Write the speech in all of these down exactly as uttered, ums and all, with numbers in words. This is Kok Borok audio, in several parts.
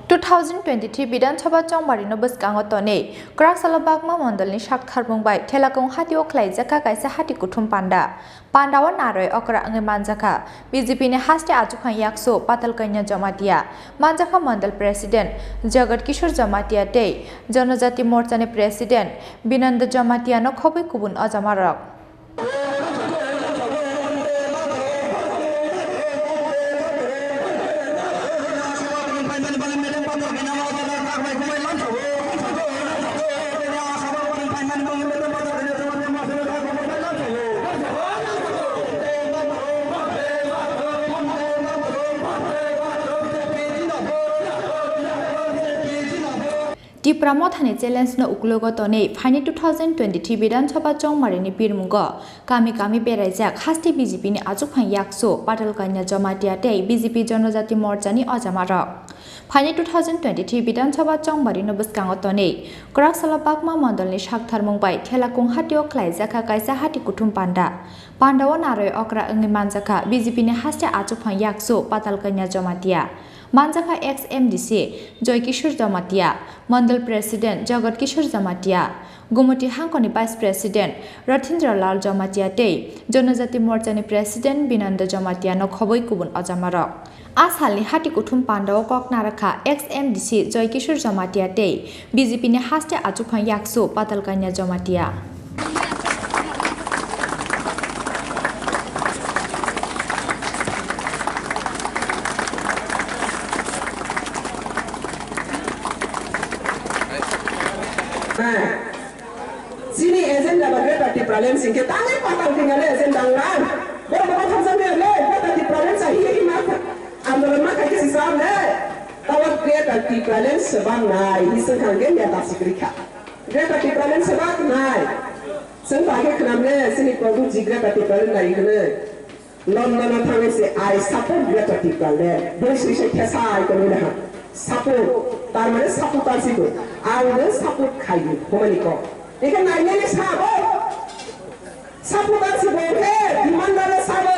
Two thousand twenty-three Bidhan Sabha chongbarino bwskango tonwi Kwraksalo Bagma Mondolni sak tharmung bai Thelakung hatio khlaijakha kaisa hati kuthum panda. Pandao narwi okra wngwi manjakha B J P ni haste achukhang yaksu Patal Kanya Jamatia, manjakha Mondol President Jagat Kishore Jamatia tei Janajati Morcha ni President Binanda Jamatia no khobwi kubun ojamarok. Tipra Mothani challenge no uklogo tonwi phaini two thousand twenty-three Bidhan Sabha chongmarini birmungo kami kami beraijak haste B J P ni achukphang yaksu Patal Kanya Jamatia tei B J P Janajati Morcha ni ojamarok. Phaini two thousand twenty-three Bidhan Sabha chongbarino bwskango tonwi Kwraksalo Bagma Mondolni sak tharmung bai Thelakung hatio khlaijakha kaisa hati kuthum panda. Pandao narwi okra wngwi manjakha B J P ni haste achukphang yaksu Patal Kanya Jamatia. Manjakha ex M D C Joy Kishore Jamatia, Mandal President Jagat Kishore Jamatia, Gumoti Hangkoni Vice President Rathindra Lal Jamatia tei Janajati Morcha ni President Binanda Jamatia no khobwi kubun ojamarok. A salni hati kuthum pandao kok narakha ex M D C Joy Kishore Jamatia tei B J P ni haste achukphang yaksu Patal Kanya Jamatia. Chini agenda ba Greater Tipraland singke tangwi patal tingale agenda wnglang. Borok bo thangsa mele Greater Tipraland sa hiya hima andolon ma khaike si sa le. Tawa Greater Tipraland sebang nai hiseng khangke neta sikri kha. Greater Tipraland sebak nai. Chwng bai khe khwnam le, chini Prabhu ji Greater Tipraland nai hwnwi. London o thangwi se, "I support Greater Tipraland." Bwswi se thesa ai tongwi naha. Support, tar mane support ar si bo. Ang bo support khai di, humani kok. Ekhe nai nai sa bo. Support ar si bo khe, demand ar sa bo.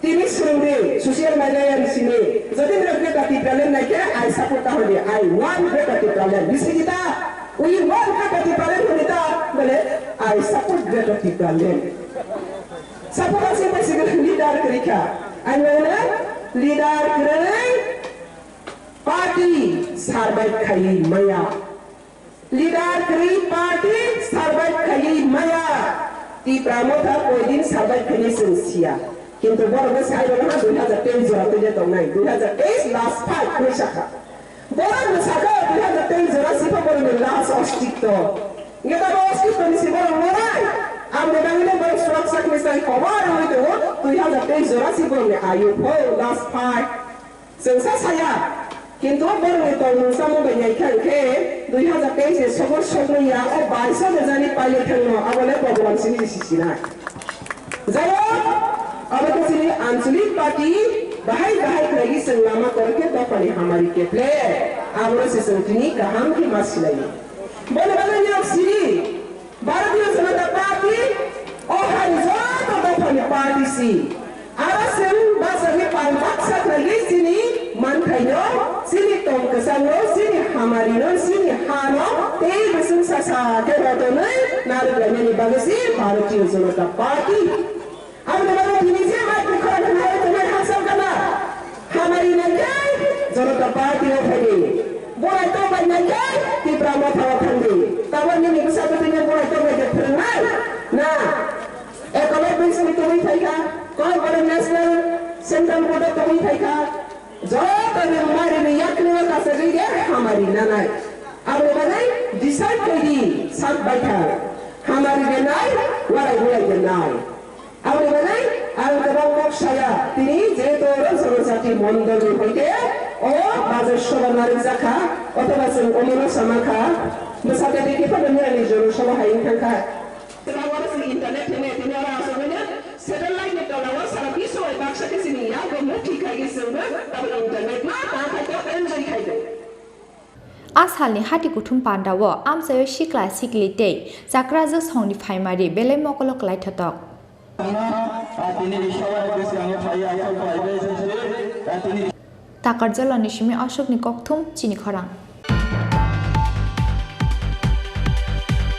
Tini swrwngdi, social media ya bisingni, jodi nirok Greater Tipraland naikhe, "I support" ta hwnwi, "I want Greater Tipraland." Bisingni ta, "We want Greater Tipraland" hwnwi ta, bole, "I support Greater Tipraland." Support ase bai sigi leader kwrwi kha. Ang nangna leader kwrwi party survive khaiwi maya. Leader kwrwi party survive khaiwi maya. Tipra Motha koidin survive khaini chwng siya. Kintu borok no sai rwna dui hazar teis jora twi tongnai. Dui hazar teis last fight hinwi sakha. Borok no sakha dui hazar teis jora sipha borok ni last ostitto. Neta bo ostitto ni si borok morai. Amni bangwi no borok surak sakni sai kobar wngwi tongo. Dui hazar teis jora si borok ni ayu pho last fight. Chwng sa saya, kintu borokni tongmung chamung bai nai kha hwnkhe dui hazar teis ni sogor sogwi ya o baisa bwjani pailai thangno, abo le Bhagwan simi si sinai. Jabo, abo khe chini Anchalik party bahai bahai khlaigwi chwng lama kwrwkhe dophani hamari keple, abono se chwng tini kaham khe ma silaio. Boni bagwi nok siri, Bharatiya Janata Party o hai joto dophani party si. Aro chwng bachagwi pal baksa khlaiwi chini manthaino, chini tong kwchangno, chini hamarino, chini hano tei bwswng sasa khe rotonwi narwk lainani bagwi si Bharatiya Janata Party. Aboni bagwi tini je mai bukhara khna hai tongnai Hasao Gana. Hamari naikhai Janata Party o phaidi. Borai tongbai naikhai Tipra Motha o thangdi. Tabuk nini bwsa bwtwino borai tongbai de phwrwngnai. Na. Ekology Bridge ni tubui phaikha. Kok Borok National Central Board o tubui phaikha. Joto nwng mari ni yakni o kasagwi de hamari nanai. Aboni bagwi decide khaidi sak baitha. Hamari de nai, warai bulai de nai. Aboni bagwi ang kwbang kok saya, tini jehetu oro Janajati Mondol ni hoite o Bajar Sabha narwk jakha, othoba chwng omono sama kha, bwsate tei kiphilwi ani Jana Sabha hai wng thang kha. Tei oro chwng internet hwnwi tini oro aswk hwnwi satellite ni tola o sara biswbai baksa khe chini yago muthi khai khe chwngno abo internet no ta khai to enjoy khai de. A salni hati kuthum pandao amchaio sikla sikli tei chakrajwk songni phaimari belai mokolo kwlaithotok. Tini Takarjalani simi aswkni kokthum chini khorang.